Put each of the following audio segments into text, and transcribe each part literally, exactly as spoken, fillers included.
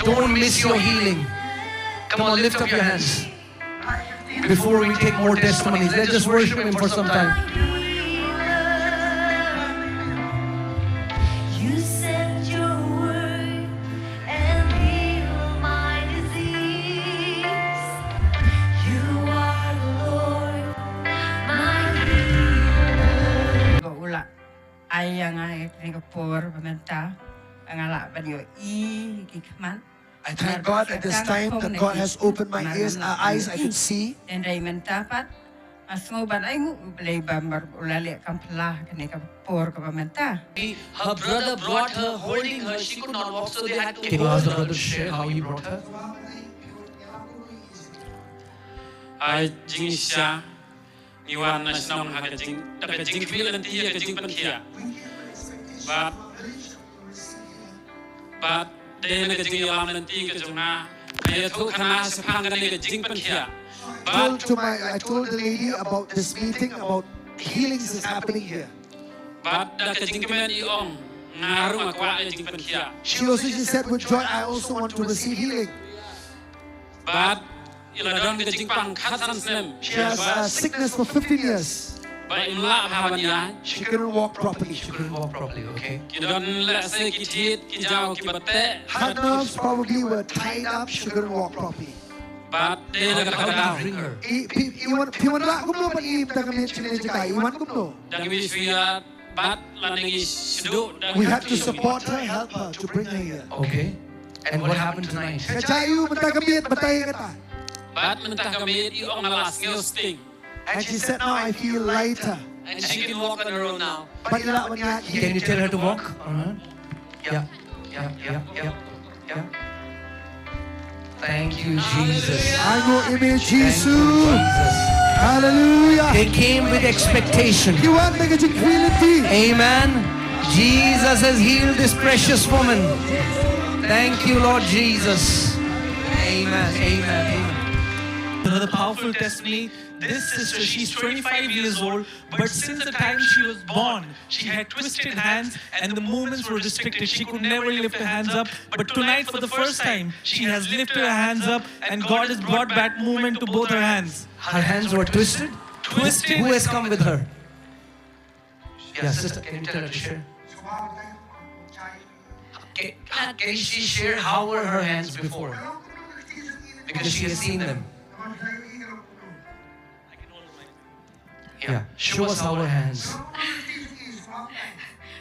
Don't miss your healing. Come on, lift up your hands. Before we take more testimonies, let's just worship Him for some time. You sent your word and heal my disease. You are the Lord, my healer. Ba u la ai ïa nga ïa kane ka por ba mynta ba nga lah ban ïohi ki khmat. I thank God at this time that God has opened my ears, uh, eyes, I can see. Hynrei mynta pat nga sngew ban ai nguh ïa U Blei ba mar u la leh kam pla kane ka por kaba mynta. Her brother brought her, holding her. She could not walk, so they had to. Can you ask the brother to share how he brought her? Ai jingshisha ngi wan na shnong ha ka jing, da ka jingkhmih lynti ïa ka jingpynkhiah. Bad, bad dei na ka jingïalam lynti ka jong nga, nga ïathuh khana shaphang kane ka jingpynkhiah. Bad told to my, I told the lady about this meeting, about healings is happening here. Bad da ka jingkmen i ong, nga ruh nga kwah ïa jingpynkhiah. She also, she said with joy, "I also want to receive healing." Bad i la don ka jingpang khatsan snem. She has a sickness for fifteen years. Ba im lah bha ban ïaid. She couldn't walk properly. She couldn't walk properly, okay. Ki don lehse ki thied, ki jaw, kiba teh. Heart nerves probably were tied up. She couldn't walk properly. Bad dei na kata ka daw. Bring her. I, phi, i wan, phi wanrah kumno ban ïoh ïa kata ka miet sha kane ka jaka? I wan kumno? Dang ïohi shuwa bad lane ngi shu duh da. We had to support her, help her to bring her here. Okay. And what happened tonight? Ka jia aïu mynta ka miet, batai kata? Bad mynta ka miet i ong nga la sngew sting. And she said, "Now I feel lighter." And she can walk on her own now. Bad i lah ban ïaid. Can you tell her to walk on her? Yeah, yeah, yeah, yeah, yeah. Thank you, Jesus. Ai nguh ïa me Jisu. Thank you, Jesus. Hallelujah. They came with expectation. Ki wan da ka jingkhmih lynti. Amen. Jesus has healed this precious woman. Thank you, Lord Jesus. Amen. Amen. Amen. Another powerful testimony. This sister, she's twenty-five years old, but since the time she was born, she had twisted hands and the movements were restricted. She could never lift her hands up. But tonight, for the first time, she has lifted her hands up and God has brought back movement to both her hands. Her hands were twisted? Twisted. Who has come with her? Yeah, sister, can you tell her to share? Can, can she share how were her hands before? Because she has seen them. Yeah, show us how her hands.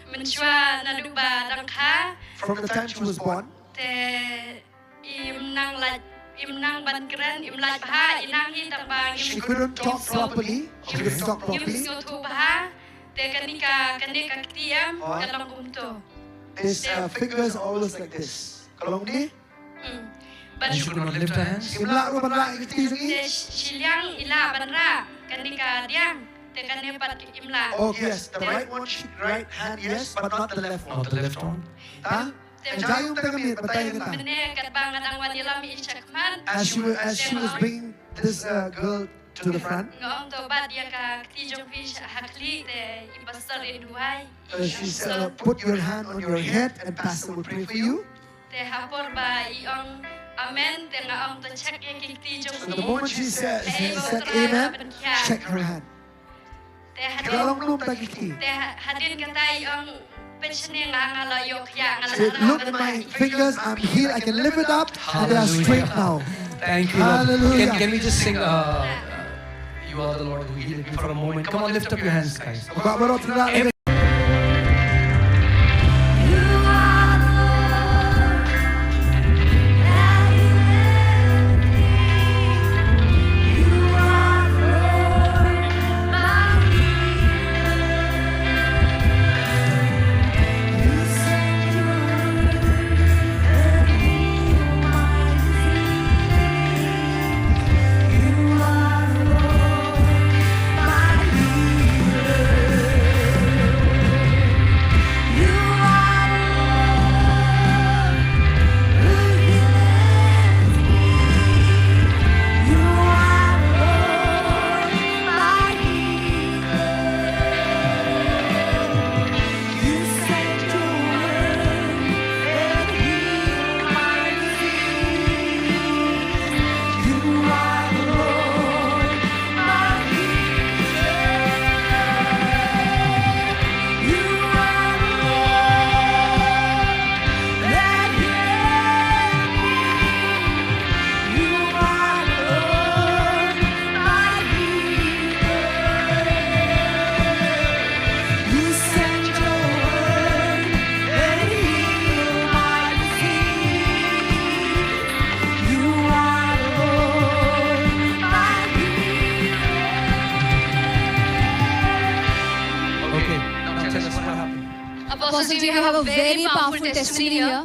Mynshuwa naduh ba dang kha. From the time she was born. Te im nang lait, im nang ban kren, im lait bha, i nang hi tang ba ngim. She couldn't talk properly. She couldn't talk properly. Ngim sngewthuh bha. Te kane ka, kane ka kti em, ka long kumto. This, uh, fingers always like this. Ka long ne? Hmm. But she could not lift her hands. Im lah ruh ban rah ïa ka kti jong i. Te shiliang i lah ban rah, kane ka diang, te kane pat im lah. Oh, yes, the right one, she, right hand, yes, but not the left one. Not the left one. Ha? Te ka jia aïu mynta ka miet, batai kata. Mynne katba nga dang wan ïalam i shakhmat. As she was, as she was bringing this, uh, girl to the front. Nga ong to bat ïa ka kti jong phi ha khlieh te i pastor in duwai. Uh, she said, "Put your hand on your head and pastor will pray for you." Te ha por ba i ong amen, te nga ong to check ïa ki kti jong phi. So the moment she said, she said amen, check her hand. Te hadien, ka long kumno ki kti? Te ha-, hadien kata i ong pynshane nga, nga la ïoh khiah, nga la. She said, "Look at my fingers, I'm healed, I can lift it up, and they are straight now." Hallelujah. Thank you, Lord. Hallelujah. Can, can we just sing, uh, "You Are the Lord Who Healed Me" for a moment? Come on, lift up your hands, guys. Ba, ba, ba, ba, Today we have a very powerful testimony here.